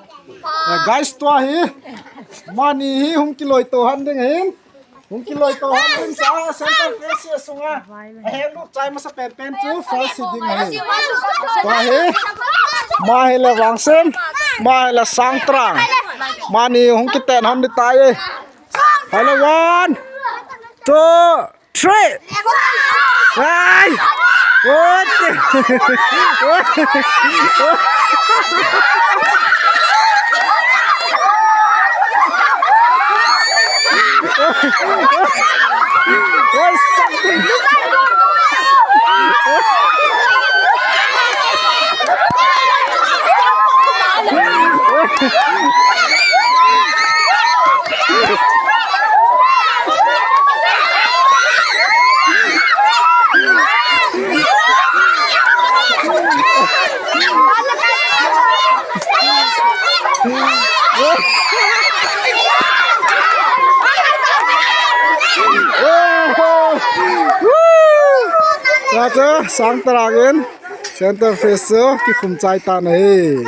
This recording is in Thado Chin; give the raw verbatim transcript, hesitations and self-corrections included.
Eh, guys, tua hi. Mani hi hung kiloi to han ding hin. Hung kiloi to han ding sa center face sunga. Ahin lut chai masa pen pen chu first hi ding ahi. Tua hi. Ma hi le Vangsen. Ma hi le Sangtrang. Mani hung kiten han ding tai. Hello, one, two, three. Hey! What? What's something? Tua chu Sangtrang in center face chu kikhum chai tan ahi.